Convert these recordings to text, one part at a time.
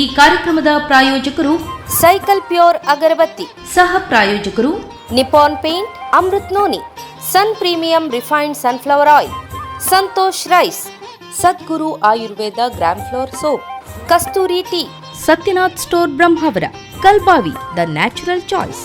ಈ ಕಾರ್ಯಕ್ರಮದ ಪ್ರಾಯೋಜಕರು ಸೈಕಲ್ ಪ್ಯೂರ್ ಅಗರಬತ್ತಿ, ಸಹ ಪ್ರಾಯೋಜಕರು Nippon paint, Amrut noni, Sun premium refined sunflower oil, Santosh rice, Sadguru Ayurveda gram flour soap, Kasturi tea, Satyanath store Brahmavar, Kalbavi, the natural choice.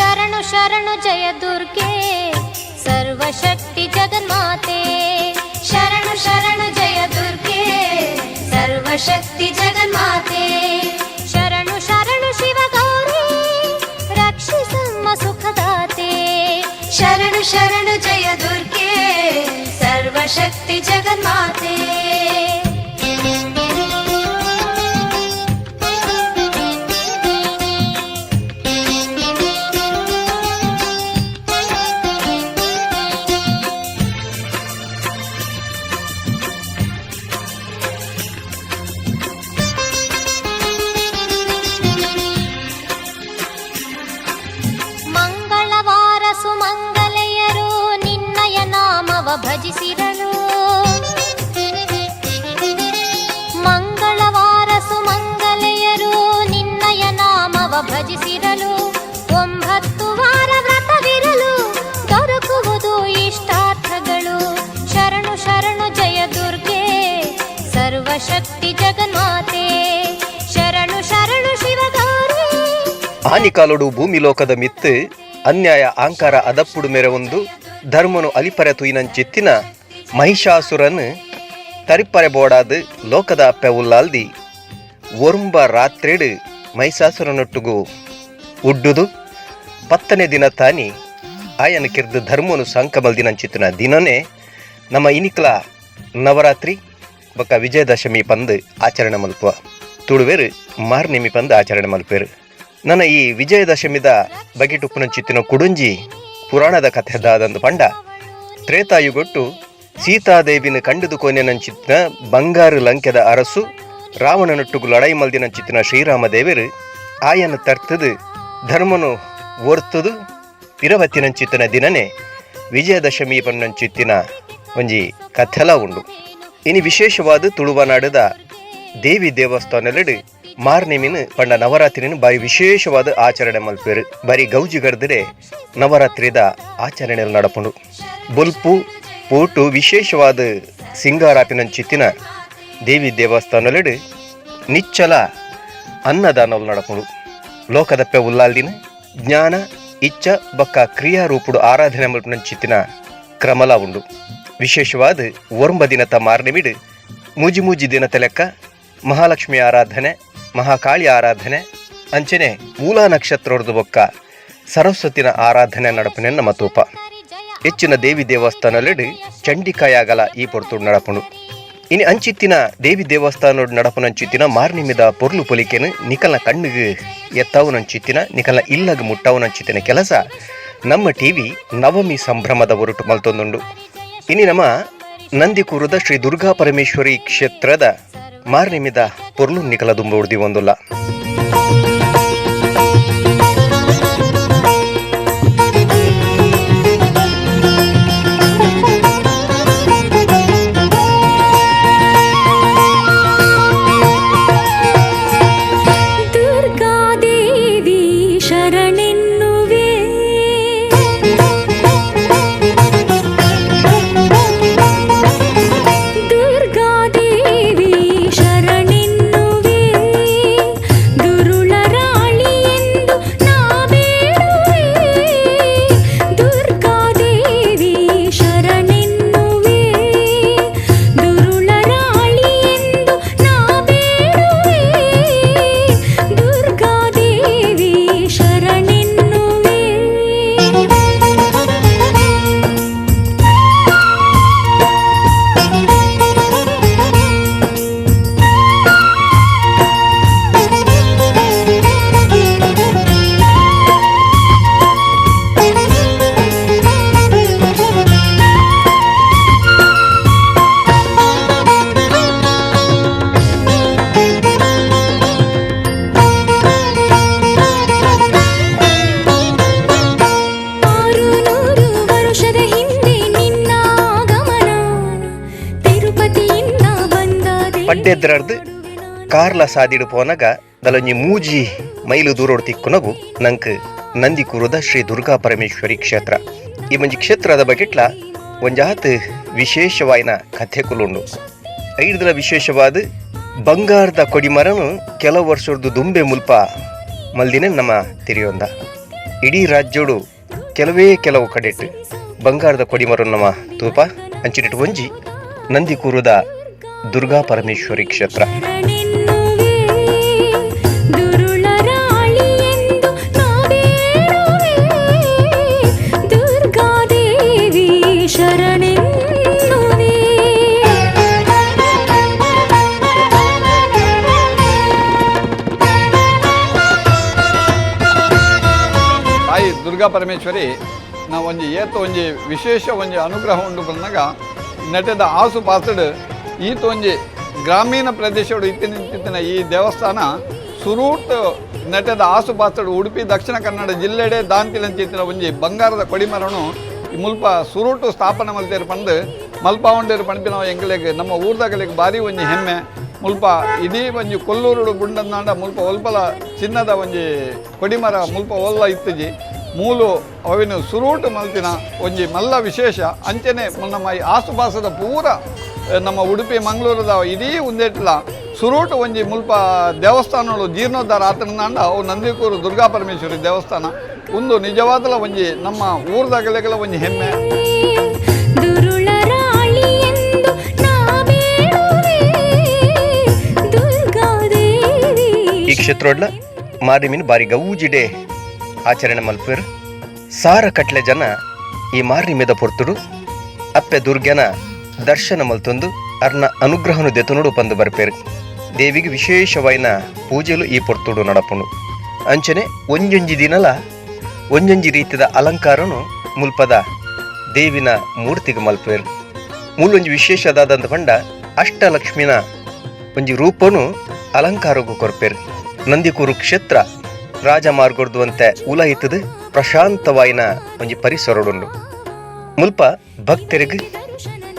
ಶರಣು ಶರಣು ಜಯ ದುರ್ಗೆ, ಸರ್ವಶಕ್ತಿ ಜಗನ್ಮಾತೆ. ಶರಣು ಶರಣು ಜಯ ದುರ್ಗೆ, ಸರ್ವಶಕ್ತಿ ಜಗನ್ಮಾತೆ. ಶರಣು ಶರಣು ಶಿವಗೌರಿ, ರಕ್ಷಿಸಮ್ಮ ಸುಖದಾತೆ. ಶರಣು ಶರಣು ಜಯ ದುರ್ಗೆ, ಸರ್ವಶಕ್ತಿ ಜಗನ್ಮಾತೆ. ಮಂಗಳವಾರ ಸುಮಂಗಲೆಯರು ನಿನ್ನಯ ನಾಮವ ಭಜಿಸಿರಲು, ಮಂಗಳವಾರ ಸುಮಂಗಲೆಯರು ನಿನ್ನಯ ನಾಮವ ಭಜಿಸಿರಲು, 9 ವಾರ ವ್ರತವಿರಲು ದೊರಕುವುದು ಇಷ್ಟಾರ್ಥಗಳು. ಶರಣು ಶರಣು ಜಯ ದುರ್ಗೆ, ಸರ್ವಶಕ್ತಿ ಜಗನ್ಮಾತೆ. ಶರಣು ಶರಣು ಶಿವಗೌರಿ. ಆನಿಕಾಲೊಡು ಭೂಮಿ ಲೋಕದ ಮಿತ್ತು ಅನ್ಯಾಯ ಆಂಕಾರ ಅದಪ್ಪುಡು ಮೇರೆ ಒಂದು ಧರ್ಮನು ಅಲಿಪರೆ ತುಯಿನಂಚಿತ್ತಿನ ಮಹಿಷಾಸುರನ್ ತರಿಪರೆ ಬೋಡಾದ ಲೋಕದ ಅಪ್ಪೆ ಉಲ್ಲಾಲ್ದಿ ಒರುಂಬ ರಾತ್ರಿಡು ಮಹಿಷಾಸುರನೊಟ್ಟುಗು ಉಡ್ಡುದು 10ನೇ ದಿನ ತಾನಿ ಆಯನ ಕಿರ್ದು ಧರ್ಮನು ಸಂಕಮಲ್ದಿನಂಚಿತ್ತಿನ ದಿನನೇ ನಮ್ಮ ಇನಿಕ್ಲ ನವರಾತ್ರಿ ಬೊಕ್ಕ ವಿಜಯದಶಮಿ ಪಂದು ಆಚರಣೆ ಮಲ್ಪುವ, ತುಳುವೇರು ಮಾರ್ನೆಮಿ ಪಂದು ಆಚರಣೆ ಮಲ್ಪೇರು. ನನ್ನ ಈ ವಿಜಯದಶಮಿದ ಬಗೆಟುಪ್ಪುನಂಚಿತ್ತಿನ ಕುಡುಂಜಿ ಪುರಾಣದ ಕಥೆ ದಾದಂದು ಪಂಡ, ತ್ರೇತಾಯುಗೊಟ್ಟು ಸೀತಾದೇವಿನ ಕಂಡುದು ಕೊನೆನಂಚಿತ್ತಿನ ಬಂಗಾರು ಲಂಕೆದ ಅರಸು ರಾವಣನೊಟ್ಟುಗು ಲಡಾಯಿ ಮಲ್ದಿನಂಚಿತ್ತಿನ ಶ್ರೀರಾಮದೇವರು ಆಯನ ತರ್ತದು ಧರ್ಮನು ಒರ್ತದು ಇರವತ್ತಿನಂಚಿತ್ತಿನ ದಿನನೇ ವಿಜಯದಶಮಿ ಪನ್ನಂಚಿತ್ತಿನ ಒಂಜಿ ಕಥೆಲ ಉಂಡು. ಇನಿ ವಿಶೇಷವಾದ ತುಳುವನಾಡದ ದೇವಿ ದೇವಸ್ಥಾನಲೆಡು ಮಾರ್ನೆಮಿನ ಪಂಡ ನವರಾತ್ರಿನ ಬಾರಿ ವಿಶೇಷವಾದ ಆಚರಣೆ ಮಲ್ಪೇರು. ಬಾರಿ ಗೌಜಿ ಗರ್ದರೆ ನವರಾತ್ರಿದ ಆಚರಣೆ ನಡಪುಂಡು. ಬೊಲ್ಪು ಪೋಟು ವಿಶೇಷವಾದ ಸಿಂಗಾರಾಪಿನಂಚಿತ್ತಿನ ದೇವಿ ದೇವಸ್ಥಾನಲೆಡು ನಿಚ್ಚಲ ಅನ್ನದಾನವು ನಡಪುಂಡು. ಲೋಕದಪ್ಪೆ ಉಲ್ಲಾಲ್ದಿನ ಜ್ಞಾನ ಇಚ್ಛ ಬಕ್ಕ ಕ್ರಿಯಾರೂಪುಡು ಆರಾಧನೆ ಮಲ್ಪುನಂಚಿತ್ತಿನ ಕ್ರಮಲ ಉಂಡು. ವಿಶೇಷವಾದ ಒರ್ಂಬ ದಿನತ ಮಾರ್ನೆಮಿಡು ಮೂಜಿ ಮೂಜಿ ದಿನತ ಲೆಕ್ಕ ಮಹಾಲಕ್ಷ್ಮಿ ಆರಾಧನೆ, ಮಹಾಕಾಳಿ ಆರಾಧನೆ, ಅಂಚನೆ ಮೂಲ ನಕ್ಷತ್ರದ್ದು ಬೊಕ್ಕ ಸರಸ್ವತಿನ ಆರಾಧನೆ ನಡಪುನೆ ನಮ್ಮ ತೂಪ. ಹೆಚ್ಚಿನ ದೇವಿ ದೇವಸ್ಥಾನಲೆಡು ಚಂಡಿಕಾಯಾಗಲ ಈ ಪೊರ್ತುಡು ನಡಪುಂಡು. ಇನಿ ಅಂಚಿತ್ತಿನ ದೇವಿ ದೇವಸ್ಥಾನ ನಡಪುನಂಚಿತ್ತಿನ ಮಾರ್ನಿಮಿದ ಪೊರ್ಲು ಪೊಲಿಕೆನು ನಿಕಲ್ನ ಕಣ್ಣಿಗೆ ಎತ್ತಾವನಂಚಿತ್ತಿನ ನಿಕಲ್ನ ಇಲ್ಲಗ ಮುಟ್ಟಾವನಂಚಿತ್ತಿನ ಕೆಲಸ ನಮ್ಮ ಟಿವಿ ನವಮಿ ಸಂಭ್ರಮದ ಒರಟು ಮಲ್ತೊಂದುಂಡು. ಇನಿ ನಮ್ಮ ನಂದಿಕೂರದ ಶ್ರೀ ದುರ್ಗಾ ಪರಮೇಶ್ವರಿ ಕ್ಷೇತ್ರದ ಮಾರ್ನಿಮಿದ ಪೊರ್ಲು ನಿಕಲ ದುಂಬ ಉಡ್ದಿ ಒಂದುಲ್ಲ. ದುರ್ಗಾದೇವಿ ಶರಣೆನ್ನುವೆ, ದುರ್ಗಾದೇವಿ ಶರಣೆನ್ನುವೆ, ದುರುಳರಾಳಿಯೆಂದು ನಾ ಬೇಡುವೆ. ದುರ್ಗಾದೇವಿ ಶರಣೆನ್ನುವೆ, ದುರುಳರಾಳಿಯೆಂದು ನಾ ಬೇಡುವೆ. ದುರ್ಗಾದೇವಿ ಪಡ್ಡೆದ್ರರ್ದು ಕಾರ್ಲ ಸಾದಿಡು ಪೋನಗ ದಲೊಂಜಿ ಮೂಜಿ ಮೈಲು ದೂರೋಡು ತಿಕ್ಕುನವು ನಂಕ್ ನಂದಿಕೂರುದ ಶ್ರೀ ದುರ್ಗಾ ಪರಮೇಶ್ವರಿ ಕ್ಷೇತ್ರ. ಈ ಮಂಜಿ ಕ್ಷೇತ್ರದ ಬಗೆಟ್ಲ ಒಂಜಾತ್ ವಿಶೇಷವಾಯಿನ ಕಥೆ ಕುಲುಂಡು. ಐಡ್ದಲ ವಿಶೇಷವಾದ ಬಂಗಾರದ ಕೊಡಿಮರನು ಕೆಲವು ವರ್ಷದ್ದು ದುಂಬೆ ಮುಲ್ಪ ಮಲ್ದಿನ ನಮ್ಮ ತಿರಿಯೊಂದ. ಇಡೀ ರಾಜ್ಯೋಡು ಕೆಲವೇ ಕೆಲವು ಕಡೆಟ್ ಬಂಗಾರದ ಕೊಡಿಮರ ನಮ್ಮ ತೂಪ ಅಂಚಿನಿಟ್ಟು ಒಂಜಿ ನಂದಿಕೂರುದ ದುರ್ಗಾ ಪರಮೇಶ್ವರಿ ಕ್ಷೇತ್ರ. ಶರಣೆನ್ನುವೆ ದುರುಳರಾಳಿಯೆಂದು ನಾ ಬೇಡುವೆ ದುರ್ಗಾದೇವಿ ಶರಣೆನ್ನುವೆ. ತಾಯಿ ದುರ್ಗಾ ಪರಮೇಶ್ವರಿ ನಾವು ಒಂಜಿ ಏತ ಒಂಜಿ ವಿಶೇಷ ಒಂಜಿ ಅನುಗ್ರಹ ಉಂಡು ಬಂದಾಗ ನೆಟದ ಆಸು ಪಾಸಡು ಈತ ಒಂಜಿ ಗ್ರಾಮೀಣ ಪ್ರದೇಶಡು ಇತ್ತಿನ ಈ ದೇವಸ್ಥಾನ ಸುರೂಟ್ ನೆಟದ ಆಸು ಪಾಸಡು ಉಡುಪಿ ದಕ್ಷಿಣ ಕನ್ನಡ ಜಿಲ್ಲೆಡೆ ದಾಂತಿಲಂಚಿತ್ತಿನ ಒಂಜಿ ಬಂಗಾರದ ಕೊಡಿಮರನು ಈ ಮುಲ್ಪ ಸುರೂಟು ಸ್ಥಾಪನೆ ಮಲ್ತೇರು ಪಂದು ಮಲ್ಪಾವಂಡೇರು ಪಣಪಿನ ಎಂಕಲೆಗ್ ನಮ್ಮ ಊರ್ದಗಲೆಗ್ ಭಾರಿ ಒಂಜಿ ಹೆಮ್ಮೆ. ಮುಲ್ಪ ಇಡೀ ಒಂಜಿ ಕೊಲ್ಲೂರುಡು ಗುಂಡನ್ನಾಂಡ ಮುಲ್ಪ ಒಲ್ಪಲ ಚಿನ್ನದ ಒಂಜಿ ಕೊಡಿಮರ ಮುಲ್ಪ ಒಲ್ಲ ಇತ್ತುಜಿ ಮೂಲು ಅವಿನ ಸುರೂಟು ಮಲ್ತಿನ ಒಂಜಿ ಮಲ್ಲ ವಿಶೇಷ. ಅಂಚನೆ ನಮ್ಮ ಈ ಆಸುಪಾಸದ ಪೂರ ನಮ್ಮ ಉಡುಪಿ ಮಂಗಳೂರದ ಇಡೀ ಉಂದೆಟ್ಲ ಸುರೂಟು ಒಂಜಿ ಮುಲ್ಪ ದೇವಸ್ಥಾನಗಳು ಜೀರ್ಣೋದ್ಧಾರ ಆತನಾಂಡ ಅವು ನಂದಿಕೂರು ದುರ್ಗಾ ಪರಮೇಶ್ವರಿ ದೇವಸ್ಥಾನ ಒಂದು ನಿಜವಾದಲ ಒಂಜಿ ನಮ್ಮ ಊರ್ದಗಲೆಗಳ ಒಂಜಿ ಹೆಮ್ಮೆ. ದುರುಳರಾಳಿಯೆಂದು ನಾ ಬೇಡುವೆ ದುರ್ಗಾದೇವಿ. ಈ ಕ್ಷೇತ್ರೋಡ್ಲ ಮಾರಿಮಿನ್ ಬಾರಿ ಗೌಜಿಡೆ ಆಚರಣೆ ಮಲ್ಪೇರು. ಸಾರ ಕಟ್ಲೆ ಜನ ಈ ಮಾರಿಮೆದ ಪೊರ್ತುಡು ಅಪ್ಪೆ ದುರ್ಗನ ದರ್ಶನ ಮಲ್ತೊಂದು ಅರ್ನ ಅನುಗ್ರಹನು ದೆತನುಡು ಪಂದು ಬರ್ಪೇರು. ದೇವಿಗೆ ವಿಶೇಷವಾಯಿನ ಪೂಜೆಲು ಈ ಪೊರ್ತುಡು ನಡಪುಂಡು. ಅಂಚನೆ ಒಂಜೊಂಜಿ ದಿನಲ ಒಂಜೊಂಜಿ ರೀತಿದ ಅಲಂಕಾರನು ಮುಲ್ಪದ ದೇವಿನ ಮೂರ್ತಿಗೆ ಮಲ್ಪೇರು. ಮೂಲೊಂಜಿ ವಿಶೇಷದಾದಂತ ಪಂಡ ಅಷ್ಟಲಕ್ಷ್ಮಿನ ಒಂಜಿ ರೂಪನು ಅಲಂಕಾರಗೂ ಕೊರ್ಪೇರು. ನಂದಿಕೂರು ಕ್ಷೇತ್ರ ರಾಜಮಾರ್ಗರ್ದುವಂತೆ ಉಲ ಇತ್ತದು ಪ್ರಶಾಂತವಾಯಿನ ಒಂಜಿ ಪರಿಸರಡುಂಡು. ಮುಲ್ಪ ಭಕ್ತರಿಗೆ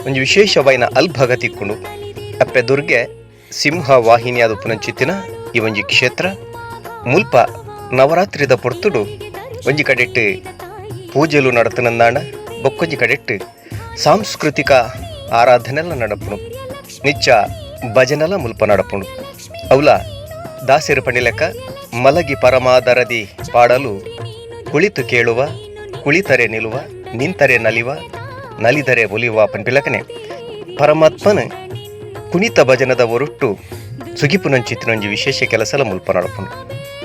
ಒಂಜಿ ವಿಶೇಷವಾಯಿನ ಅಲ್ಭಗ ತಿಕ್ಕುಂಡು. ಅಪ್ಪೆ ದುರ್ಗೆ ಸಿಂಹ ವಾಹಿನಿಯಾದ ಪುನಂಚಿತ್ತಿನ ಈ ಒಂಜಿ ಕ್ಷೇತ್ರ ಮುಲ್ಪ ನವರಾತ್ರಿದ ಪೊರ್ತುಡು ಒಂಜಿ ಕಡೆಟ್ಟು ಪೂಜೆಲು ನಡತನಂದಾಣ ಬೊಕ್ಕೊಂಜಿ ಕಡೆಟ್ಟು ಸಾಂಸ್ಕೃತಿಕ ಆರಾಧನೆಲ್ಲ ನಡಪುಣು, ನಿಚ್ಚ ಭಜನೆಲ್ಲ ಮುಲ್ಪ ನಡಪುಣು. ಅವಲ ದಾಸರು ಪಣಿಲೆಕ್ಕ ಮಲಗಿ ಪರಮಾದರದಿ ಪಾಡಲು ಕುಳಿತು ಕೇಳುವ, ಕುಳಿತರೆ ನಿಲುವ, ನಿಂತರೆ ನಲಿವ, ನಲಿದರೆ ಒಲಿಯುವ ಪನ್ಪಿಲಕನೆ ಪರಮಾತ್ಮನ ಕುಣಿತ ಭಜನದ ಒರುಟ್ಟು ಸುಗಿಪುನಂಚಿತ್ತಿನೊಂಜಿ ವಿಶೇಷ ಕೆಲಸಲ ಮುಲ್ಪ ನಡಪುಂಡು.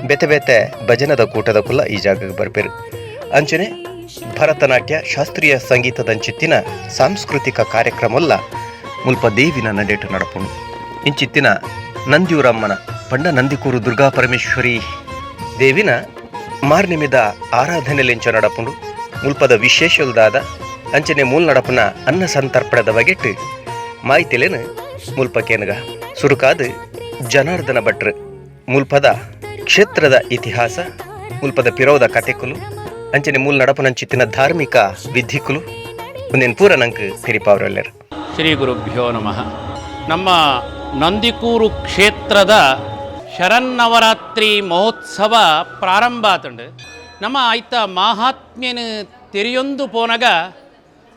ಬೇತೆ ಬೇತೆ ಭಜನದ ಕೂಟದ ಕುಲ್ಲ ಈ ಜಾಗಕ್ಕೆ ಬರ್ಪೇರು. ಅಂಚನೆ ಭರತನಾಟ್ಯ ಶಾಸ್ತ್ರೀಯ ಸಂಗೀತದಂಚಿತ್ತಿನ ಸಾಂಸ್ಕೃತಿಕ ಕಾರ್ಯಕ್ರಮಲ್ಲ ಮುಲ್ಪ ದೇವಿನ ನಡೆಟು ನಡಪುಂಡು. ಇಂಚಿತ್ತಿನ ನಂದಿಯೂರಮ್ಮನ ಪಂಡ ನಂದಿಕೂರು ದುರ್ಗಾ ಪರಮೇಶ್ವರಿ ದೇವಿನ ಮಾರ್ನಿಮಿದ ಆರಾಧನೆಲೆಂಚ ನಡಪುಂಡು. ಮುಲ್ಪದ ವಿಶೇಷಲ್ದಾದ ಅಂಚನೆ ಮೂಲ್ ನಡಪುನ ಅನ್ನ ಸಂತರ್ಪಣದ ಬಗೆಟ್ ಮಾಹಿತಿಲೇನು ಮುಲ್ಪ ಕೇನಗ ಸುರುಕಾದು ಜನಾರ್ದನ ಭಟ್ರು ಮುಲ್ಪದ ಕ್ಷೇತ್ರದ ಇತಿಹಾಸ, ಮುಲ್ಪದ ಪಿರೋದ ಕತೆಕುಲು, ಅಂಚನೆ ಮೂಲ್ ನಡಪುನಂಚಿತ್ತಿನ ಧಾರ್ಮಿಕ ವಿಧಿಕುಲು ಒಂದೇನು ಪೂರ ನಂಗೆ ತೆರಿಪಾವ್ರೆಲ್ಲರು. ಶ್ರೀ ಗುರುಭ್ಯೋ ನಮಃ. ನಮ್ಮ ನಂದಿಕೂರು ಕ್ಷೇತ್ರದ ಶರನ್ನವರಾತ್ರಿ ಮಹೋತ್ಸವ ಪ್ರಾರಂಭ ಆತಂಡು. ನಮ್ಮ ಆಯ್ತ ಮಾಹಾತ್ಮ್ಯನ ತೆರೆಯೊಂದು ಪೋನಗ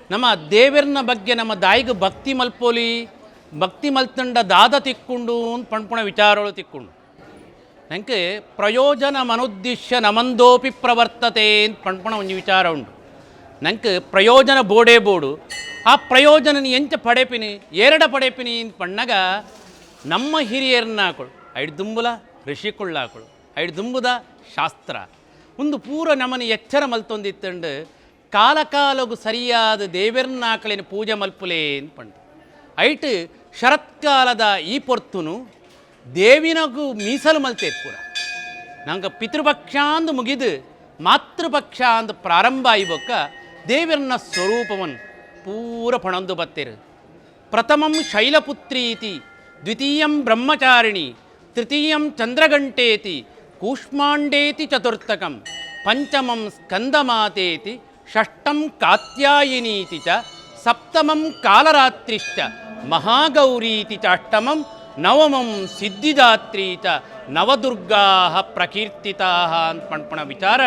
ನಮ್ಮ ದೇವರ್ನ ಬಗ್ಗೆ ನಮ್ಮ ದಾಯಿಗೆ ಭಕ್ತಿ ಮಲ್ಪೋಲಿ, ಭಕ್ತಿ ಮಲ್ತಂಡ ದಾದ ತಿಕ್ಕೊಂಡು ಅಂತ ಪಣ್ಪುಣ ವಿಚಾರಗಳು ತಿಕ್ಕೊಂಡು ನಂಗೆ ಪ್ರಯೋಜನ ಮನುದ್ದಿಶ್ಯ ನಮಂದೋಪಿ ಪ್ರವರ್ತತೆ ಅಂತ ಪಣ್ಪುಣ ಒಂದು ವಿಚಾರ ಉಂಟು. ನಂಗೆ ಪ್ರಯೋಜನ ಬೋಡೇ ಬೋಡು, ಆ ಪ್ರಯೋಜನ ಎಂಚ ಪಡೆಪಿನಿ ಎರಡ ಪಡೆಪಿನಿ ಅಂತ ಪಣ್ಣಗ ನಮ್ಮ ಹಿರಿಯರನ್ನ ಹಾಕೊಳು ಐಡ್ದುಂಬುಲ ಋಷಿಕುಳ್ಳಾಕೊಳು ಐಡ್ದುಂಬುದ ಶಾಸ್ತ್ರ ಒಂದು ಪೂರ ನಮನ ಎಚ್ಚರ ಮಲ್ತೊಂದಿತ್ತಂಡು ಕಾಲಕಾಲಗು ಸರಿಯಾದ ದೇವೆರ್ನಾಕಳಿನ ಪೂಜೆ ಮಲ್ಪುಲೇ ಅಂತ ಪಂಡು. ಐಟ್ ಶರತ್ಕಾಲದ ಈ ಪೊರ್ತುನು ದೇವಿನಗು ಮೀಸಲು ಮಲ್ತೇರ್ ಪೂರ. ನಂಗೆ ಪಿತೃಪಕ್ಷ ಅಂದು ಮುಗಿದು ಮಾತೃಪಕ್ಷ ಅಂದು ಪ್ರಾರಂಭ ಆಯ್ಬೊಕ್ಕ ದೇವರನ್ನ ಸ್ವರೂಪವನ್ನು ಪೂರ ಪಣಂದು ಬತ್ತೇರು. ಪ್ರಥಮಂ ಶೈಲಪುತ್ರೀತಿ, ದ್ವಿತೀಯಂ ಬ್ರಹ್ಮಚಾರಿಣಿ, ತೃತೀಯಂ ಚಂದ್ರಗಂಟೇತಿ, ಕೂಷ್ಮಾಂಡೇತಿ ಚತುರ್ಥಕಂ, ಪಂಚಮಂ ಸ್ಕಂದಮಾತೇತಿ, ಷಷ್ಠಂ ಕಾತ್ಯಾಯಿನೀತಿ ಚ, ಸಪ್ತಮಂ ಕಾಲರಾತ್ರಿಶ್ಚ, ಮಹಾಗೌರೀತಿ ಚ ಅಷ್ಟಮಂ ನವಮಂ ಸಿದ್ಧಿದಾತ್ರೀತ ನವದುರ್ಗಾ ಪ್ರಕೀರ್ತಿತಾ ಅಂತ ಪಣ್ಪಣ ವಿಚಾರ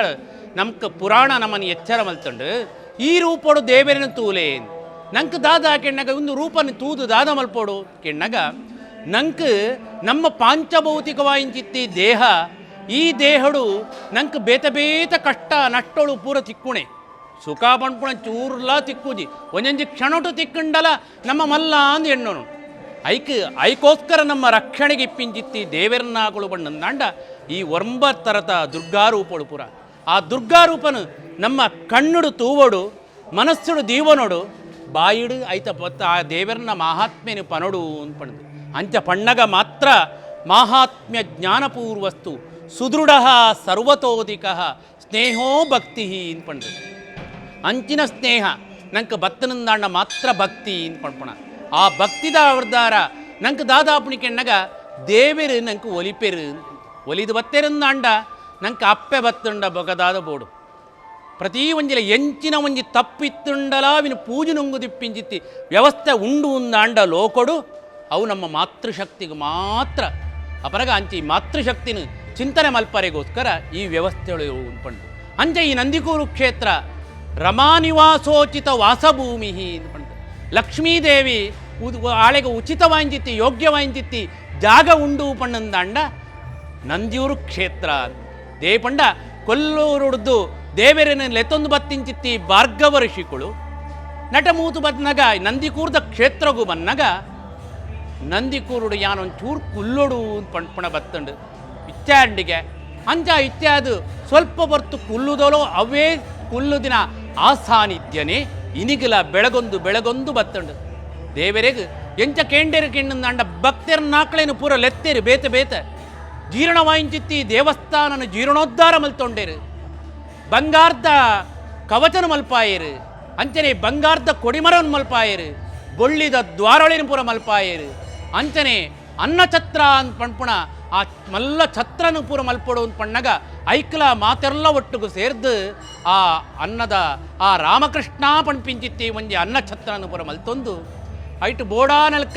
ನಮ್ಕ ಪುರಾಣ ನಮ್ಮನ್ನು ಎಚ್ಚರ ಮಲ್ತಂಡು. ಈ ರೂಪೋಡು ದೇವರನ್ನು ತೂಲೆ ನಂಕ್ ದಾದ ಕೆಣ್ಣಗ ಒಂದು ರೂಪನ ತೂದು ದಾದ ಮಲ್ಪೋಡು ಕೆಣ್ಣಗ ನಂಕ್ ನಮ್ಮ ಪಾಂಚಭೌತಿಕವಾಯಿಂಚಿತ್ತಿ ದೇಹ, ಈ ದೇಹಡು ನಂಕ್ ಬೇತ ಬೇತ ಕಷ್ಟ ನಷ್ಟೋಳು ಪೂರ ತಿಕ್ಕುಣೆ ಸುಖ ಪಣ್ಪುಣ ಚೂರ್ಲ ತಿಕ್ಕುಜಿ, ಒಂಜೊಂಜಿ ಕ್ಷಣಟು ತಿಕ್ಕಂಡಲ ನಮ್ಮ ಮಲ್ಲ ಅಂದು ಎಣ್ಣೋನು. ಐಕ್ ಐಕೋಸ್ಕರ ನಮ್ಮ ರಕ್ಷಣೆಗೆ ಇಪ್ಪಿಂಚಿತ್ತಿ ದೇವೆರ್ನಾಗಳು ಬಣ್ಣಂದಾಂಡ ಈ ಒಂಬತ್ತರತ ದುರ್ಗಾರೂಪಳು ಪೂರ. ಆ ದುರ್ಗಾರೂಪನು ನಮ್ಮ ಕಣ್ಣುಡು ತೂವಡು, ಮನಸ್ಸುಡು ದೀವನೋಡು, ಬಾಯಿಡು ಐತ ಪತ್ತ ಆ ದೇವರನ್ನ ಮಹಾತ್ಮ್ಯನು ಪನೊಡು ಅಂತ ಪಣದು. ಅಂಚ ಪಣ್ಣಗ ಮಾತ್ರ ಮಾಹಾತ್ಮ್ಯ ಜ್ಞಾನಪೂರ್ವಸ್ತು ಸುದೃಢ ಸರ್ವತೋಧಿಕ ಸ್ನೇಹೋ ಭಕ್ತಿ ಅಂತ ಪಣದು. ಅಂಚಿನ ಸ್ನೇಹ ನಂಗೆ ಬತ್ತನಂದಾಂಡ ಮಾತ್ರ ಭಕ್ತಿ ಅಂತ ಪಣ್ಪಣ. ಆ ಭಕ್ತಿದ ಅವರ್ದಾರ ನಂಗೆ ದಾದಾಪುಣಿ ಕೆಣ್ಣಗ ದೇವೆರು ನಂಗೆ ಒಲಿಪೆರು ಒಲಿದು ಬತ್ತೆರಂದಾಂಡ ನಂಗೆ ಅಪ್ಪೆ ಬತ್ತುಂಡ ಬೊಗದಾದ ಬೋಡು. ಪ್ರತಿ ಒಂಜಿಲ ಎಂಚಿನ ಒಂಜಿ ತಪ್ಪಿತ್ತುಂಡಲಾವಿನ ಪೂಜೆ ನುಂಗು ದಿಪ್ಪಿಂಚಿತ್ತಿ ವ್ಯವಸ್ಥೆ ಉಂಡು ಉಂದಾಂಡ ಲೋಕೊಡು ಅವು ನಮ್ಮ ಮಾತೃಶಕ್ತಿಗೆ ಮಾತ್ರ. ಅಪರಗ ಅಂಚಿ ಮಾತೃಶಕ್ತಿನ ಚಿಂತನೆ ಮಲ್ಪರೆಗೋಸ್ಕರ ಈ ವ್ಯವಸ್ಥೆಗಳು ಉಂಪಂಡು. ಅಂಚೆ ಈ ನಂದಿಕೂರು ಕ್ಷೇತ್ರ ರಮಾನಿವಾಸೋಚಿತ ವಾಸಭೂಮಿ ಪಂಡು. ಲಕ್ಷ್ಮೀದೇವಿ ಆಳೆಗೆ ಉಚಿತವಾಂಚಿತ್ತಿ ಯೋಗ್ಯವಾಂಚಿತ್ತಿ ಜಾಗ ಉಂಡು ಪಣ್ಣಂದಾಂಡ ನಂದಿಯೂರು ಕ್ಷೇತ್ರ. ದೇಪಂಡ ಕೊಲ್ಲೂರುಡ್ದು ದೇವೆರನ ಲೆತ್ತೊಂದು ಬತ್ತಿಂಚಿತ್ತಿ ಭಾರ್ಗವ ಋಷಿಕುಳು ನಟಮೂತು ಬದ್ನಗ ನಂದಿಕೂರ್ದ ಕ್ಷೇತ್ರಗೂ ಬನ್ನಗ ನಂದಿಕೂರುಡು ಯಾನೊಂದು ಚೂರು ಕುಲ್ಲೊಡು ಪಣ್ಪಣ ಬತ್ತಂಡು ಇಚ್ಚಾಂಡಿಗೆ ಅಂಚ ಇತ್ಯಾದು ಸ್ವಲ್ಪ ಹೊರ್ತು ಕುಲ್ಲುದೋಲೋ ಅವೇ ಕುಲ್ಲು ದಿನ ಆ ಸಾನ್ನಿಧ್ಯನೇ ಇನಿಗಿಲ ಬೆಳಗೊಂದು ಬೆಳಗೊಂದು ಬತ್ತಂಡು. ದೇವರೆಗ್ ಎಂಚ ಕೇಂಡೇರು ಕೆಣ್ಣಂದಾಂಡ ಭಕ್ತರ ನಾಕ್ಳೇನು ಪೂರ ಲೆತ್ತೇರು ಬೇತೆ ಬೇತೆ ಜೀರ್ಣವಾಯಿಂಚಿತ್ತಿ ದೇವಸ್ಥಾನನ ಜೀರ್ಣೋದ್ಧಾರ ಮಲ್ತೊಂಡೇರು, ಬಂಗಾರ್ದ ಕವಚನ ಮಲ್ಪಾಯೇರು, ಅಂಚನೆ ಬಂಗಾರ್ದ ಕೊಡಿಮರನ್ ಮಲ್ಪಾಯೇರು, ಬೊಳ್ಳಿದ ದ್ವಾರೊಳಿನ ಪೂರ ಮಲ್ಪಾಯೇರು, ಅಂಚನೆ ಅನ್ನಛತ್ರ ಅಂತ ಪಣ್ಪುಣ ಆ ಮಲ್ಲ ಛತ್ರನು ಪೂರ ಮಲ್ಪೊಡು ಅಂತ ಪಣ್ಣಗ ಐಕ್ಲ ಮಾತೆಲ್ಲ ಒಟ್ಟುಗು ಸೇರ್ದು ಆ ಅನ್ನದ ಆ ರಾಮಕೃಷ್ಣ ಪಣ್ಪಿಂಚಿತ್ತಿ ಒಂಜಿ ಅನ್ನ ಛತ್ರನು ಪೂರ ಮಲ್ತೊಂದು ಐಟು ಬೋಡಾನಲ್ಕ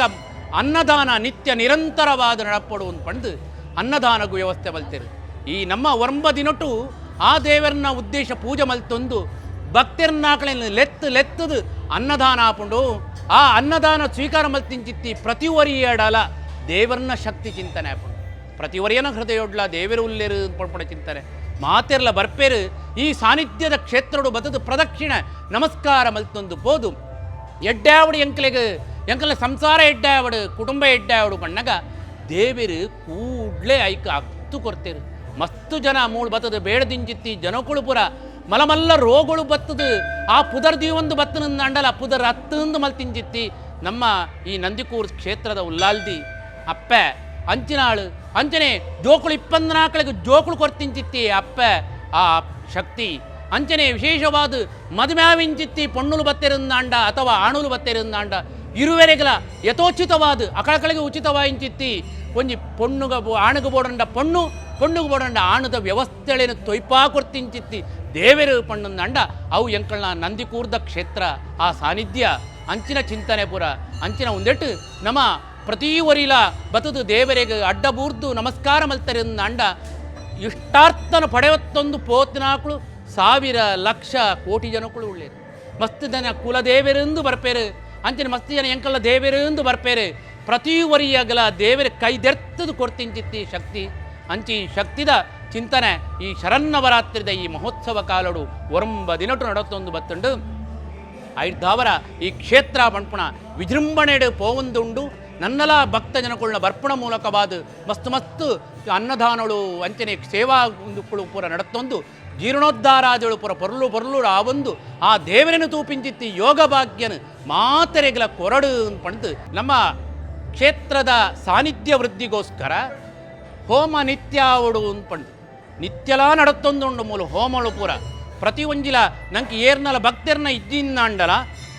ಅನ್ನದಾನ ನಿತ್ಯ ನಿರಂತರವಾದ ನಡಪೊಡು ಅಂತ ಪಂಡು ಅನ್ನದಾನಗೂ ವ್ಯವಸ್ಥೆ ಮಲ್ತೇರು. ಈ ನಮ್ಮ ಒಂಬ ದಿನಟು ಆ ದೇವರನ್ನ ಉದ್ದೇಶ ಪೂಜೆ ಮಲ್ತೊಂದು ಭಕ್ತರನ್ನಾಕಳೆಯನ್ನು ಲೆತ್ತು ಲೆತ್ತದು ಅನ್ನದಾನ ಆಪುಂಡು. ಆ ಅನ್ನದಾನ ಸ್ವೀಕಾರ ಮಲ್ತಿಂಚಿತ್ತಿ ಪ್ರತಿ ಒರಿಯಡಲ ದೇವರನ್ನ ಶಕ್ತಿ ಚಿಂತನೆ ಆಪುಂಡು. ಪ್ರತಿ ಒರಿಯನ ಹೃದಯೊಡ್ಲ ದೇವರು ಉಲ್ಲೇರು ಪಡ್ಪಡ ಚಿಂತನೆ ಮಾತೆರ್ಲ ಬರ್ಪೇರು. ಈ ಸಾನ್ನಿಧ್ಯದ ಕ್ಷೇತ್ರಡು ಬತದು ಪ್ರದಕ್ಷಿಣ ನಮಸ್ಕಾರ ಮಲ್ತೊಂದು ಪೋದು ಎಡ್ಡಾವಡು ಎಂಕಲೆಗ್ ಎಂಕಲ ಸಂಸಾರ ಎಡ್ಡಾವಡು ಕುಟುಂಬ ಎಡ್ಡಾವಡು ಬಣ್ಣಗ ದೇವರು ಕೂಡ್ಲೆ ಐಕ ಅತ್ತು ಕೊರ್ತೇರು. ಮಸ್ತು ಜನ ಮೂಳು ಬತ್ತದು ಬೇಡದಿಂಚಿತ್ತಿ ಜನಕುಳು ಪುರ ಮಲಮಲ್ಲ ರೋಗಳು ಬತ್ತದು ಆ ಪುದರ್ ದೀವೊಂದು ಬತ್ತನ ಅಂಡಲ ಪುದರ್ ಅತ್ತಂದು ಮಲ್ತಿಂಚಿತ್ತಿ ನಮ್ಮ ಈ ನಂದಿಕೂರು ಕ್ಷೇತ್ರದ ಉಲ್ಲಾಲ್ದಿ ಅಪ್ಪೆ ಅಂಚಿನಾಳು ಅಂಚನೆ ಜೋಕುಳು ಇಪ್ಪಂದನಾಕಳಿಗೆ ಜೋಕುಳು ಕೊರ್ತಿಂಚಿತ್ತಿ ಅಪ್ಪೆ ಆ ಶಕ್ತಿ. ಅಂಚನೆ ವಿಶೇಷವಾದ ಮದುಮ್ಯಾವಿಂಚಿತ್ತಿ ಪೊಣ್ಣುಲು ಬತ್ತೆರಂದಾಂಡ ಅಥವಾ ಆಣುಲು ಬತ್ತೆರಂದಾಂಡ ಇರುವೆರೆಗಲ ಯಥೋಚಿತವಾದ ಅಕಳಕಳಿಗೆ ಉಚಿತವಾಯಿಂಚಿತ್ತಿ ಒಂಜಿ ಪೊಣ್ಣುಗ ಆಣುಗ ಬೋಡಂಡ ಪೊಣ್ಣು ಪೊಣ್ಣುಗ ಬೋಡಂಡ ಆಣುದ ವ್ಯವಸ್ಥೆಳೇನು ತೊಯ್ಪಾ ಕೊರ್ತಿಂಚಿತ್ತಿ ದೇವೆರು ಪಣ್ಣಂದಾಂಡ ಅವು ಎಂಕಲ್ನ ನಂದಿಕೂರ್ದ ಕ್ಷೇತ್ರ ಆ ಸಾನ್ನಿಧ್ಯ ಅಂಚಿನ ಚಿಂತನೆ ಪುರ ಅಂಚಿನ ಒಂದೆಟ್ಟು ನಮ್ಮ ಪ್ರತಿ ಒರಿಲ ಬತದು ದೇವರಿಗೆ ಅಡ್ಡಬೂರ್ದು ನಮಸ್ಕಾರ ಮಲ್ತರಿಂದಾಂಡ ಇಷ್ಟಾರ್ಥನ ಪಡೆಯತ್ತೊಂದು ಪೋತಿನಾಕಳು ಸಾವಿರ ಲಕ್ಷ ಕೋಟಿ ಜನಕ್ಕಳು ಉಳ್ಳೇರು. ಮಸ್ತ್ ಜನ ಕುಲದೇವರೆಂದು ಬರ್ಪೇರು, ಅಂಚಿನ ಮಸ್ತ್ ಜನ ಎಂಕಲ್ಲ ದೇವರೆಂದು ಬರ್ಪೇರು. ಪ್ರತಿ ಒರಿಯಗಲ ದೇವರ ಕೈದೆರ್ತದು ಕೊರ್ತಿಂಚಿತ್ತಿ ಶಕ್ತಿ. ಅಂಚಿ ಶಕ್ತಿದ ಚಿಂತನೆ ಈ ಶರನ್ನವರಾತ್ರಿದ ಈ ಮಹೋತ್ಸವ ಕಾಲಡು ಒರಂಬ ದಿನಟು ನಡತ್ತೊಂದು ಬತ್ತುಂಡು. ಐದಾವರ ಈ ಕ್ಷೇತ್ರ ಪಣ್ಪುಣ ವಿಜೃಂಭಣೆಡು ಪೋವೊಂದುಂಡು. ನನ್ನಲ ಭಕ್ತ ಜನಕೊಳ್ಳ ಬರ್ಪಣ ಮೂಲಕವಾದ ಮಸ್ತು ಮಸ್ತು ಅನ್ನದಾನಳು ಅಂಚನೆ ಸೇವಾ ಒಂದು ಪೂರ ನಡತ್ತೊಂದು ಜೀರ್ಣೋದ್ಧಾರಾದಳು ಪೂರ ಪೊರ್ಲು ಪೊರ್ಲು ಆ ಒಂದು ಆ ದೇವರನ್ನು ತೂಪಿಂಚಿತ್ತಿ ಯೋಗ ಭಾಗ್ಯನ ಮಾತೆರೆಗಲ ಕೊರಡು ಪಂಡು ನಮ್ಮ ಕ್ಷೇತ್ರದ ಸಾನ್ನಿಧ್ಯ ವೃದ್ಧಿಗೋಸ್ಕರ ಹೋಮ ನಿತ್ಯಾವಡು ಪಂಡು ನಿತ್ಯಲಾ ನಡತ್ತೊಂದುಂಡು ಮೂಲ ಹೋಮಳು ಪೂರ ಪ್ರತಿ ಒಂಜಿಲ ನಂಗೆ ಏರ್ನಲ ಭಕ್ತರ್ನ ಇಜ್ಜಿಂದಾಂಡಲ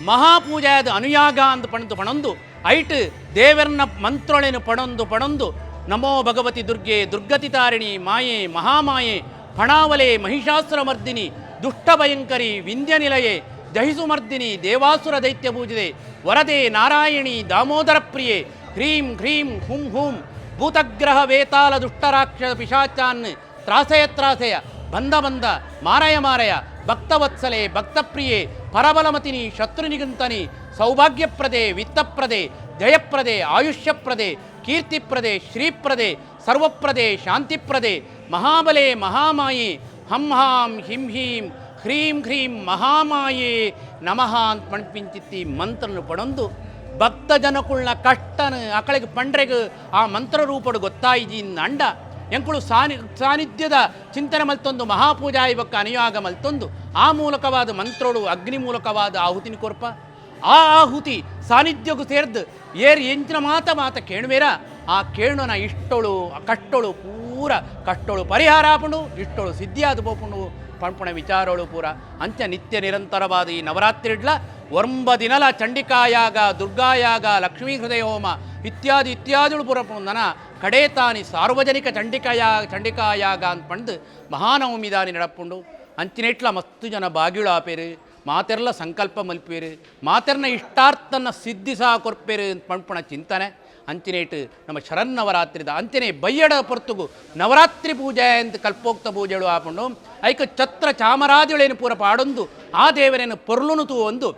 ಮಹಾಪೂಜಾದ ಅನುಯಾಗ ಅಂದ್ ಪಣದು ಪಣೊಂದು ಐಟ್ ದೇವರನ್ನ ಮಂತ್ರೊಳೆನು ಪಣೊಂದು ಪಣೊಂದು ನಮೋ ಭಗವತಿ ದುರ್ಗೆ ದುರ್ಗತಿ ತಾರಿಣಿ ಮಾಯೆ ಮಹಾಮಾಯೆ ಫಣಾವಲೆ ಮಹಿಷಾಸುರ ಮರ್ದಿನಿ ದುಷ್ಟ ಭಯಂಕರಿ ವಿಂಧ್ಯ ನಿಲಯೆ ಜಹಿಸು ಮರ್ದಿನಿ ದೇವಾಸುರ ದೈತ್ಯ ಪೂಜಿದೆ ವರದೆ ನಾರಾಯಣಿ ದಾಮೋದರ ಪ್ರಿಯೆ ಹ್ರೀಂ ಹ್ರೀಂ ಹುಂ ಹುಂ ಭೂತಗ್ರಹ ವೇತಾಲ ದುಷ್ಟರಾಕ್ಷ ಪಿಶಾಚಾನ್ ತ್ರಾಸಯ ತ್ರಾಸಯ ಬಂಧ ಬಂಧ ಮಾರಯ ಮಾರಯ ಭಕ್ತವತ್ಸಲೆ ಭಕ್ತಪ್ರಿಯೆ ಪರಬಲಮತಿನಿ ಶತ್ರುನಿಗಂತನಿ ಸೌಭಾಗ್ಯಪ್ರದೆ ವಿತ್ತಪ್ರದೆ ಜಯಪ್ರದೆ ಆಯುಷ್ಯಪ್ರದೆ ಕೀರ್ತಿಪ್ರದೆ ಶ್ರೀಪ್ರದೆ ಸರ್ವಪ್ರದೆ ಶಾಂತಿಪ್ರದೆ ಮಹಾಬಲೆ ಮಹಾಮಾಯೆ ಹಂ ಹಾಂ ಹಿಂ ಹೀಂ ಹ್ರೀಂ ಹ್ರೀಂ ಮಹಾಮಾಯೇ ನಮಃ ಅಂತ ಪಣ್ಪಿಂಚಿತ್ತಿ ಮಂತ್ರನು ಪಡೊಂದು ಭಕ್ತ ಜನಕುಳ್ನ ಕಷ್ಟನ ಅಕಳಿಗೆ ಪಂಡ್ರೆಗ್ ಆ ಮಂತ್ರ ರೂಪಡು ಗೊತ್ತಾಯಿಜಿ ಅಂಡ ಎಂಕುಳು ಸಾನ್ನಿಧ್ಯದ ಚಿಂತನೆ ಮಲ್ತೊಂದು ಮಹಾಪೂಜಾ ಇವಕ್ಕೆ ಅನುಯಾಗ ಮಲ್ತೊಂದು ಆ ಮೂಲಕವಾದ ಮಂತ್ರೋಡು ಅಗ್ನಿ ಮೂಲಕವಾದ ಆಹುತಿನ ಕೊರ್ಪ ಆ ಆಹುತಿ ಸಾನ್ನಿಧ್ಯಕ್ಕೂ ಸೇರ್ದು ಏರ್ ಎಂಚಿನ ಮಾತ ಮಾತ ಕೇಳುವೇರ ಆ ಕೇಣುನ ಇಷ್ಟೊಳು ಕಷ್ಟೊಳು ಪೂರ ಕಷ್ಟೊಳು ಪರಿಹಾರ ಆಪುಂಡು ಇಷ್ಟೊಳು ಸಿದ್ಧಿಯಾದ ಪೋಪುಂಡು ಪಣ್ಪುಣ ವಿಚಾರೋಳು ಪೂರ ಅಂಚ ನಿತ್ಯ ನಿರಂತರವಾದ ಈ ನವರಾತ್ರಿ ಇಡ್ಲ ಒಂಬ ದಿನಲ ಚಂಡಿಕಾಯಾಗ ದುರ್ಗಾಯಾಗ ಲಕ್ಷ್ಮೀ ಹೃದಯ ಹೋಮ ಇತ್ಯಾದಿ ಇತ್ಯಾದಿಗಳು ಪೂರ ನನ ಕಡೆ ತಾನಿ ಸಾರ್ವಜನಿಕ ಚಂಡಿಕಾಯಾಗ ಅಂತ ಪಂಡು ಮಹಾನವಮಿ ದಾನಿ ನಡಪುಂಡು ಅಂಚಿನೆಟ್ಲ ಮಸ್ತು ಜನ ಬಾಗಿಳು ಆಪೇರು ಮಾತೆರ್ಲ ಸಂಕಲ್ಪ ಮಲ್ಪೇರು ಮಾತೆರ್ನ ಇಷ್ಟಾರ್ಥನ ಸಿದ್ಧಿಸಾ ಕೊರ್ಪೇರು ಅಂತ ಪಣ್ಪುಣ ಚಿಂತನೆ ಅಂಚಿನೇಟು ನಮ್ಮ ಶರನ್ನವರಾತ್ರಿದ ಅಂಚನೆ ಬಯ್ಯಡ ಪೊರ್ತುಗು ನವರಾತ್ರಿ ಪೂಜೆ ಅಂತ ಕಲ್ಪೋಕ್ತ ಪೂಜೆಳು ಆಪುಂಡು ಐಕ ಛತ್ರ ಚಾಮರಾಜುಳೇನು ಪೂರ ಪಾಡೊಂದು ಆ ದೇವರೇನು ಪೊರ್ಲುನು ತೂವೊಂದು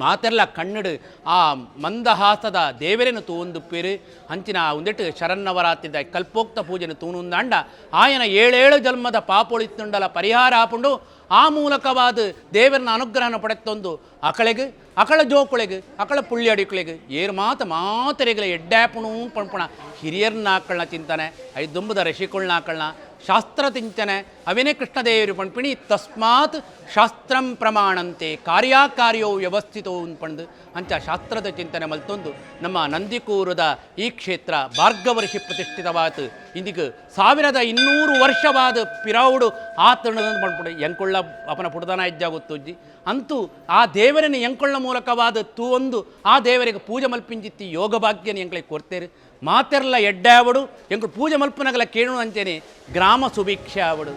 ಮಾತೆಲ್ಲ ಕಣ್ಣಡು ಆ ಮಂದಹಾಸದ ದೇವರೇನು ತೂವೊಂದು ಪೇರು ಅಂಚಿನ ಒಂದಿಟ್ಟು ಶರನ್ನವರಾತ್ರಿದ ಕಲ್ಪೋಕ್ತ ಪೂಜೆನು ತೂನುಂದಾಂಡ ಆಯನ ಏಳೇಳು ಜನ್ಮದ ಪಾಪೊಳಿತ್ತುಂಡಲ ಪರಿಹಾರ ಆಪುಂಡು ಆ ಮೂಲಕವಾದ ದೇವರನ್ನ ಅನುಗ್ರಹನ ಪಡೆತ್ತೊಂದು ಅಕಳೆಗೆ ಅಕಳ ಜೋಕುಳೆಗೆ ಅಕಳ ಪುಳ್ಳಿ ಏರು ಮಾತ ಮಾತರೆಗಳ ಎಡ್ಡಾಪುಣು ಪಣ್ಪುಣ ಹಿರಿಯರ್ನ ಆಕಳನ ಚಿಂತನೆ ಐದುಂಬದ ಋಷಿಕುಳ್ನ ಆಕಳನ ಶಾಸ್ತ್ರ ತಿಂಚನೆ ಅವೇನೇ ಕೃಷ್ಣದೇವರು ಪಣ್ಪಿಣಿ ತಸ್ಮಾತ್ ಶಾಸ್ತ್ರಂ ಪ್ರಮಾಣಂತೆ ಕಾರ್ಯಾಕಾರ್ಯೋ ವ್ಯವಸ್ಥಿತೋ ಪಂಡು ಅಂಚ ಶಾಸ್ತ್ರದ ಚಿಂತನೆ ಮಲ್ತೊಂದು ನಮ್ಮ ನಂದಿಕೂರದ ಈ ಕ್ಷೇತ್ರ ಭಾರ್ಗವರ್ಷಿ ಪ್ರತಿಷ್ಠಿತವಾತು ಇಂದಿಗೆ 1200 ವರ್ಷವಾದ ಪಿರಾವುಡು ಆತಣ ಪಣ್ಪುಡು ಎಂಕೊಳ್ಳ ಅಪನ ಪುಡದನ ಹೆಜ್ಜಾಗುತ್ತುಜ್ಜಿ ಅಂತೂ ಆ ದೇವರನ್ನು ಎಂಕೊಳ್ಳ ಮೂಲಕವಾದ ತೂವೊಂದು ಆ ದೇವರಿಗೆ ಪೂಜೆ ಮಲ್ಪಿಂಜಿತ್ತಿ ಯೋಗ ಭಾಗ್ಯನ ಎಂಕಳಿಗೆ ಕೊಡ್ತೇರು ಮಾತೆರ್ಲ ಎಡ್ಡಾವಡು ಎಂಕುಳು ಪೂಜೆ ಮಲ್ಪನಗಲ ಕೇಳು ಅಂಚೇನೆ ಗ್ರಾಮ ಸುಭಿಕ್ಷೆ ಆವಡು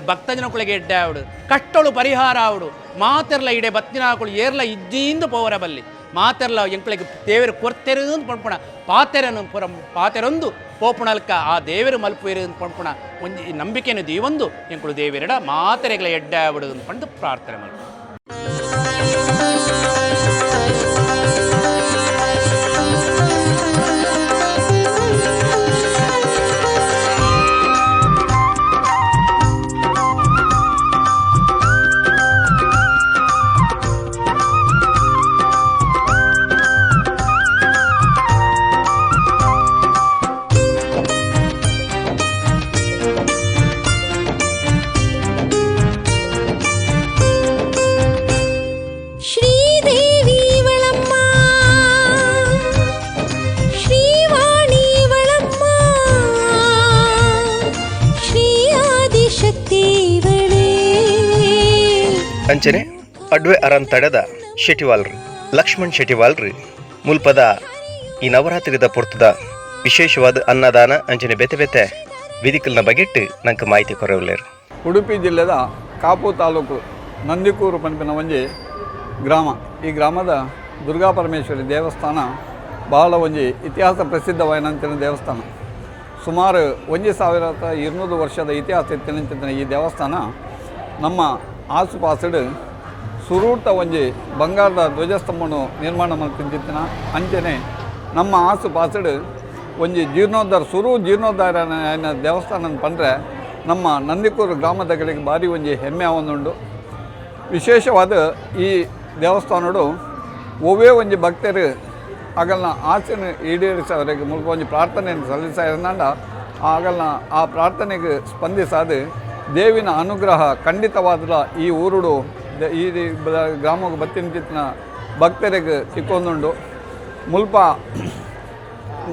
ಭಕ್ತಜನಕುಳಿಗೆ ಎಡ್ಡಾವಡು ಕಷ್ಟಳು ಪರಿಹಾರ ಆವಡು ಮಾತೆರ್ಲ ಇಡೆ ಬತ್ತಿನಾಕುಳು ಏರ್ಲ ಇಜ್ಜೀಂದು ಪೋವರ ಬಲ್ಲಿ ಮಾತೆರ್ಲ ಎಂಕುಳಿಗೆ ದೇವರು ಕೊರ್ತೆರು ಅಂತ ಪಣ್ಪುಣ ಪಾತೆರನು ಪುರ ಪಾತೆರೊಂದು ಪೋಪುಣಲ್ಕ ಆ ದೇವರು ಮಲ್ಪುವೆರು ಅಂತ ಪಣ್ಪುಣ ಒಂಜಿ ನಂಬಿಕೆಯನ್ನು ದೀವೊಂದು ಎಂಕುಳು ದೇವರಡ ಮಾತೆರೆಗಳ ಎಡ್ಡಾವಡು ಅಂತ ಪಂಡು ಪ್ರಾರ್ಥನೆ ಮಲ್ಪು. ಅಂಚನೆ ಅಡ್ವೆ ಅರಂತಡದ ಶೆಟಿವಾಲ್ರು ಲಕ್ಷ್ಮಣ್ ಶೆಟಿವಾಲ್ರು ಮುಲ್ಪದ ಈ ನವರಾತ್ರಿದ ಪೊರ್ತದ ವಿಶೇಷವಾದ ಅನ್ನದಾನ ಅಂಚನೆ ಬೆತೆ ಬೆತೆ ವಿಧಿಕಲ್ನ ಬಗೆಟ್ಟು ನಂಗೆ ಮಾಹಿತಿ ಕೊರವಲ್ಲೇರು. ಉಡುಪಿ ಜಿಲ್ಲೆದ ಕಾಪು ತಾಲೂಕು ನಂದಿಕೂರು ಪನ್ಪಿನ ಒಂಜಿ ಗ್ರಾಮ. ಈ ಗ್ರಾಮದ ದುರ್ಗಾ ಪರಮೇಶ್ವರಿ ದೇವಸ್ಥಾನ ಬಹಳ ಒಂಜಿ ಇತಿಹಾಸ ಪ್ರಸಿದ್ಧವಾಯಿನಂಚಿನ ದೇವಸ್ಥಾನ. ಸುಮಾರು 1200 ವರ್ಷದ ಇತಿಹಾಸ ಇತ್ತಿನಂಚಿನ ಈ ದೇವಸ್ಥಾನ ನಮ್ಮ ಆಸುಪಾಸುಡು ಸುರೂಟ ಒಂಜಿ ಬಂಗಾರದ ಧ್ವಜಸ್ತಂಭನು ನಿರ್ಮಾಣ ಮಲ್ತಿಂಚಿತ್ತಿನ ಅಂಚನೆ ನಮ್ಮ ಆಸುಪಾಸುಡು ಒಂಜಿ ಜೀರ್ಣೋದ್ಧಾರ ಸುರು ಜೀರ್ಣೋದ್ಧಾರ ದೇವಸ್ಥಾನ ಪಂಡ್ರೆ ನಮ್ಮ ನಂದಿಕೂರು ಗ್ರಾಮದಗಳಿಗೆ ಭಾರಿ ಒಂಜಿ ಹೆಮ್ಮೆ ಒಂದುಂಡು. ವಿಶೇಷವಾದ ಈ ದೇವಸ್ಥಾನಡು ಒವ್ವೇ ಒಂಜಿ ಭಕ್ತರು ಅಗಲ್ನ ಆಸೆನ ಈಡೇರಿಸವರೆಗೆ ಮುಲ್ಪ ಒಂಜಿ ಪ್ರಾರ್ಥನೆಯನ್ನು ಸಲ್ಲಿಸಾಂಡ ಆಗಲ್ನ ಆ ಪ್ರಾರ್ಥನೆಗೆ ಸ್ಪಂದಿಸಾದ ದೇವಿನ ಅನುಗ್ರಹ ಖಂಡಿತವಾದ ಈ ಊರುಡು ಈ ಗ್ರಾಮಕ್ಕೆ ಬತ್ತಿನ ಭಕ್ತರಿಗೆ ಸಿಕ್ಕೊಂದುಂಡು. ಮುಲ್ಪ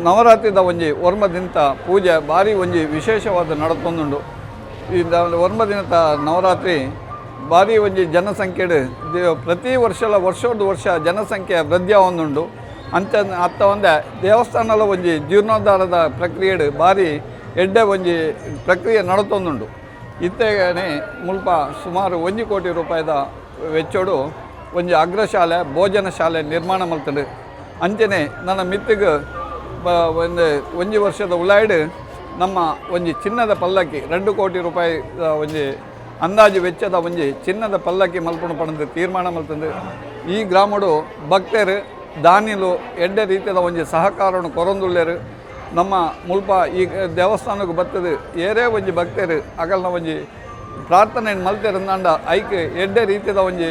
ನವರಾತ್ರಿದ ಒಂಜಿ ಒರ್ಮ ದಿನದ ಪೂಜೆ ಭಾರಿ ಒಂಜಿ ವಿಶೇಷವಾದ ನಡತೊಂದುಂಡು. ಈ ಒರ್ಮ ದಿನದ ನವರಾತ್ರಿ ಭಾರಿ ಒಂಜಿ ಜನಸಂಖ್ಯೆ ಪ್ರತಿ ವರ್ಷಲ ವರ್ಷದ ವರ್ಷ ಜನಸಂಖ್ಯೆ ವೃದ್ಧಿ ಒಂದುಂಡು. ಅಂಚ ಅತ್ತ ಒಂದೆ ದೇವಸ್ಥಾನದ ಒಂಜಿ ಜೀರ್ಣೋದ್ಧಾರದ ಪ್ರಕ್ರಿಯೆ ಭಾರಿ ಎಡ್ಡೆ ಒಂಜಿ ಪ್ರಕ್ರಿಯೆ ನಡತೊಂದುಂಡು. ಇತ್ತೆಗನೆ ಮುಲ್ಪ ಸುಮಾರು 1 ಕೋಟಿ ರೂಪಾಯಿದ ವೆಚ್ಚೋಡು ಒಂಜಿ ಅಗ್ರಶಾಲೆ ಭೋಜನ ಶಾಲೆ ನಿರ್ಮಾಣ ಮಲ್ತಂಡು. ಅಂಚನೆ ನನ್ನ ಮಿತ್ತಿಗೆ ಒಂದು ಒಂಜಿ ವರ್ಷದ ಉಲಾಯ್ಡ್ ನಮ್ಮ ಒಂಜಿ ಚಿನ್ನದ ಪಲ್ಲಕ್ಕಿ 2 ಕೋಟಿ ರೂಪಾಯಿ ಒಂಜಿ ಅಂದಾಜು ವೆಚ್ಚದ ಒಂಜಿ ಚಿನ್ನದ ಪಲ್ಲಕ್ಕಿ ಮಲ್ಪುಣ ಪಣದು ತೀರ್ಮಾನ ಮಲ್ತಂದು ಈ ಗ್ರಾಮಡು ಭಕ್ತರು ದಾನಿಲು ಎಡ್ಡೆ ರೀತಿಯ ಒಂಜಿ ಸಹಕಾರವನ್ನು ಕೊರೊಂದುಲ್ಲೆರು. ನಮ್ಮ ಮುಲ್ಪ ಈ ದೇವಸ್ಥಾನಕ್ಕೆ ಬರ್ತದೆ ಏರೇ ಒಂಜಿ ಭಕ್ತರು ಅಗಲ್ನ ಒಂಜಿ ಪ್ರಾರ್ಥನೆ ಮಲ್ತೆರಂದಾಂಡ ಐಕ್ ಎಡ್ಡೆ ರೀತಿಯ ಒಂಜಿ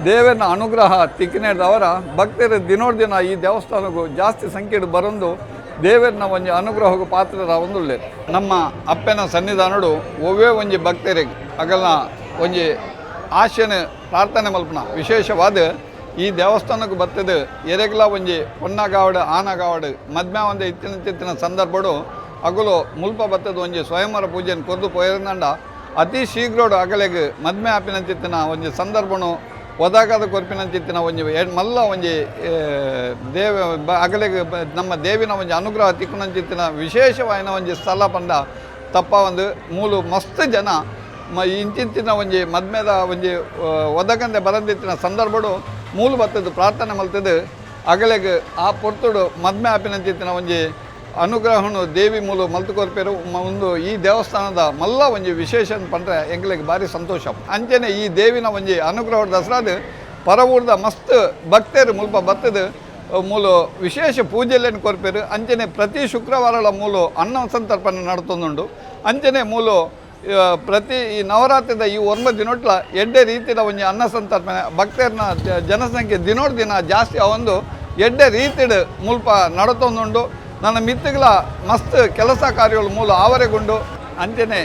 ದೇವನ ಅನುಗ್ರಹ ತಿಕ್ಕಿನೇದವರ ಭಕ್ತರು ದಿನೋಡ್ ದಿನ ಈ ದೇವಸ್ಥಾನಕ್ಕೂ ಜಾಸ್ತಿ ಸಂಖ್ಯೆಡು ಬರೊಂದು ದೇವರನ್ನ ಒಂಜಿ ಅನುಗ್ರಹಕ್ಕೂ ಪಾತ್ರರ ಒಂದುಳ್ಳೆ. ನಮ್ಮ ಅಪ್ಪನ ಸನ್ನಿಧಾನಡು ಒವ್ವೇ ಒಂಜಿ ಭಕ್ತರಿಗೆ ಅಗಲ್ನ ಒಂಜಿ ಆಶೆನ ಪ್ರಾರ್ಥನೆ ಮಲ್ಪನ ವಿಶೇಷವಾದ ಈ ದೇವಸ್ಥಾನಕ್ಕೆ ಬರ್ತದೆ ಎರೆಗ್ಲ ಒಂಜಿ ಪೊನ್ನಗಾವಡು ಆನಗಾವಡು ಮದ್ಮೆ ಒಂದು ಇತ್ತಿನ ತಿತ್ತಿನ ಸಂದರ್ಭಡು ಅಗಲು ಮುಲ್ಪ ಬರ್ತದೆ ಒಂಜಿ ಸ್ವಯಂವರ ಪೂಜೆಯನ್ನು ಕೊರ್ದು ಪೋಯಿರಂದಾಂಡ ಅತಿ ಶೀಘ್ರೋಡು ಅಗಲೆಗ್ ಮದ್ಮೆ ಆಪಿನಂಚಿತ್ತಿನ ಒಂಜಿ ಸಂದರ್ಭನು ಒದಾಗದ ಕೊರ್ಪಿನಂಚಿತ್ತಿನ ಒಂಜಿ ಮಲ್ಲ ಒಂಜಿ ದೇವ ಅಗಲೆಗ್ ನಮ್ಮ ದೇವಿನ ಒಂಜಿ ಅನುಗ್ರಹ ತಿಕ್ಕುನಂಚಿತ್ತಿನ ವಿಶೇಷವಾಯಿನ ಒಂಜಿ ಸ್ಥಳ ಪಂಡ ತಪ್ಪ ಒಂದು ಮೂಲು ಮಸ್ತ್ ಜನ ಇಂಚಿತ್ತಿನ ಒಂಜಿ ಮದ್ಮೆದ ಒಂಜಿ ಒದಗಂದೆ ಬರಂದಿತ್ತಿನ ಸಂದರ್ಭಡು ಮೂಲು ಬತ್ತದು ಪ್ರಾರ್ಥನೆ ಮಲ್ತದು ಅಗಲೆಗ್ ಆ ಪೊರ್ತುಡು ಮದ್ಮೆ ಆಪಿನಂಚಿತ್ತಿನ ಒಂಜಿ ಅನುಗ್ರಹನು ದೇವಿ ಮೂಲು ಮಲ್ತು ಕೊರ್ಪೇರು. ಒಂದು ಈ ದೇವಸ್ಥಾನದ ಮಲ್ಲ ಒಂಜಿ ವಿಶೇಷ ಪಂಡ್ರೆ ಎಂಗ್ಲಿಗೆ ಭಾರಿ ಸಂತೋಷ. ಅಂಚನೆ ಈ ದೇವಿನ ಒಂಜಿ ಅನುಗ್ರಹ ದಸರಾದ ಪರವೂರ್ದ ಮಸ್ತ್ ಭಕ್ತರು ಮುಲ್ಪ ಬತ್ತದು ಮೂಲು ವಿಶೇಷ ಪೂಜೆಲೇನು ಕೊರ್ಪೇರು. ಅಂಚನೆ ಪ್ರತಿ ಶುಕ್ರವಾರಗಳ ಮೂಲು ಅನ್ನ ಸಂತರ್ಪಣೆ ನಡತೊಂದುಂಡು. ಅಂಚನೆ ಮೂಲು ಪ್ರತಿ ಈ ನವರಾತ್ರಿದ ಈ 9 ದಿನೊಟ್ಲ ಎಡ್ಡೆ ರೀತಿಯ ಒಂಜಿ ಅನ್ನ ಸಂತರ್ಪಣೆ ಭಕ್ತರನ್ನ ಜನಸಂಖ್ಯೆ ದಿನೋಡ್ ದಿನ ಜಾಸ್ತಿ ಒಂದು ಎಡ್ಡೆ ರೀತಿಡ್ ಮುಲ್ಪ ನಡತೊಂದುಂಡು. ನನ್ನ ಮಿತ್ತುಗಳ ಮಸ್ತ್ ಕೆಲಸ ಕಾರ್ಯಗಳು ಮೂಲ ಆವರೆಗುಂಡು. ಅಂಚನೆ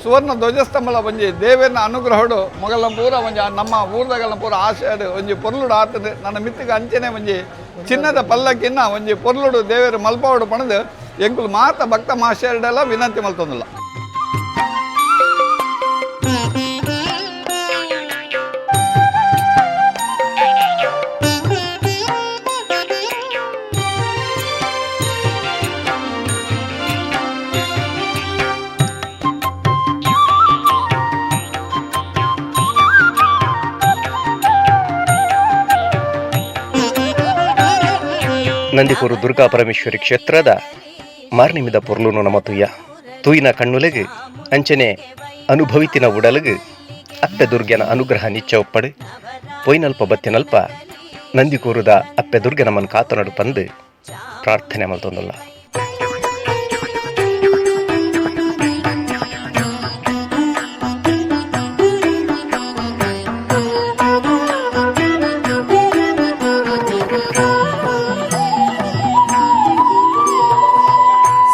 ಸುವರ್ಣ ಧ್ವಜಸ್ತಂಭಲ ಒಂಜಿ ದೇವರನ್ನ ಅನುಗ್ರಹಡು ಮೊಗಲ ಪೂರ ಒಂಜಿ ನಮ್ಮ ಊರ್ದಗಲ ಪೂರ ಆಶೆ ಒಂಜಿ ಪೊರ್ಲುಡು ಆತದೆ. ನನ್ನ ಮಿತ್ತಿಗೆ ಅಂಚನೆ ಒಂಜಿ ಚಿನ್ನದ ಪಲ್ಲಕ್ಕಿನ್ನ ಒಂಜಿ ಪೊರ್ಲುಡು ದೇವರು ಮಲ್ಪಾವಡು ಪಣದು ಎಂಕುಲು ಮಾತ ಭಕ್ತ ಮಾಶೆರಡೆಲ್ಲ ವಿನಂತಿ ಮಲ್ತೊಂದಿಲ್ಲ. ನಂದಿಕೂರು ದುರ್ಗಾ ಪರಮೇಶ್ವರಿ ಕ್ಷೇತ್ರದ ಮಾರ್ನಿಮಿದ ಪೊರ್ಲುನು ನಮ ತುಯ್ಯ ತೂಯಿನ ಕಣ್ಣುಲೆಗ್ ಅಂಚನೆ ಅನುಭವಿತಿನ ಉಡಲಗ್ ಅಪ್ಪೆ ದುರ್ಗೆನ ಅನುಗ್ರಹ ನಿಚ್ಚ ಒಪ್ಪಡು ಪೊಯ್ನಲ್ಪ ಬತ್ತಿನಲ್ಪ ನಂದಿಕೂರುದ ಅಪ್ಪೆ ದುರ್ಗೆ ನಮ್ಮನ್ನು ಕಾತನಡು ಪಂದು ಪ್ರಾರ್ಥನೆ ಮಲ್ತೊಂದುಲ್ಲ.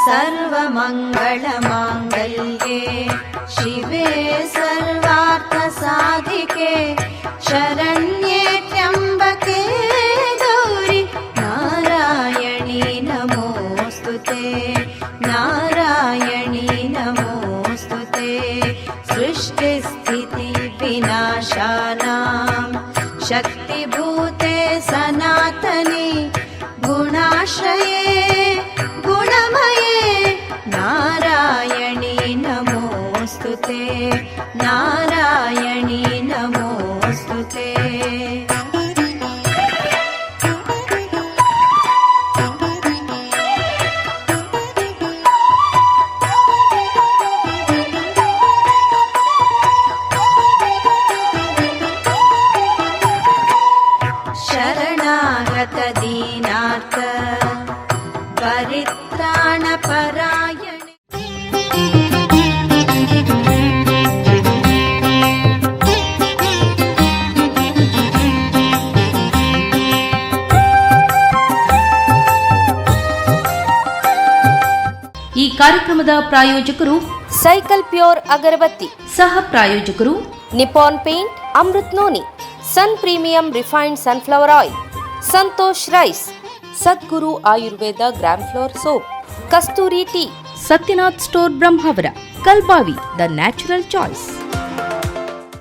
सर्वमङ्गलमाङ्गल्ये शिवे सर्वार्थसाधिके शरण्ये त्र्यम्बके गौरि नारायणी नमोऽस्तु ते नारायणी नमोऽस्तु ते. सृष्टिस्थितिविनाशानां शक्तिभूते सनातने गुणाश्रये गुणमये नारायणी नमोऽस्तु ते नारायणी नमोऽस्तु ते. शरणागत दीनार्थ परित्राणपरायण. ಈ ಕಾರ್ಯಕ್ರಮದ ಪ್ರಾಯೋಜಕರು ಸೈಕಲ್ ಪ್ಯೂರ್ ಅಗರಬತ್ತಿ, ಸಹ ಪ್ರಾಯೋಜಕರು Nippon paint Amrut noni, Sun premium refined sunflower oil, Santosh rice, Sadguru Ayurveda gram flour soap, Kasturi tea, Satyanath store Brahmavar, Kalbavi the natural choice.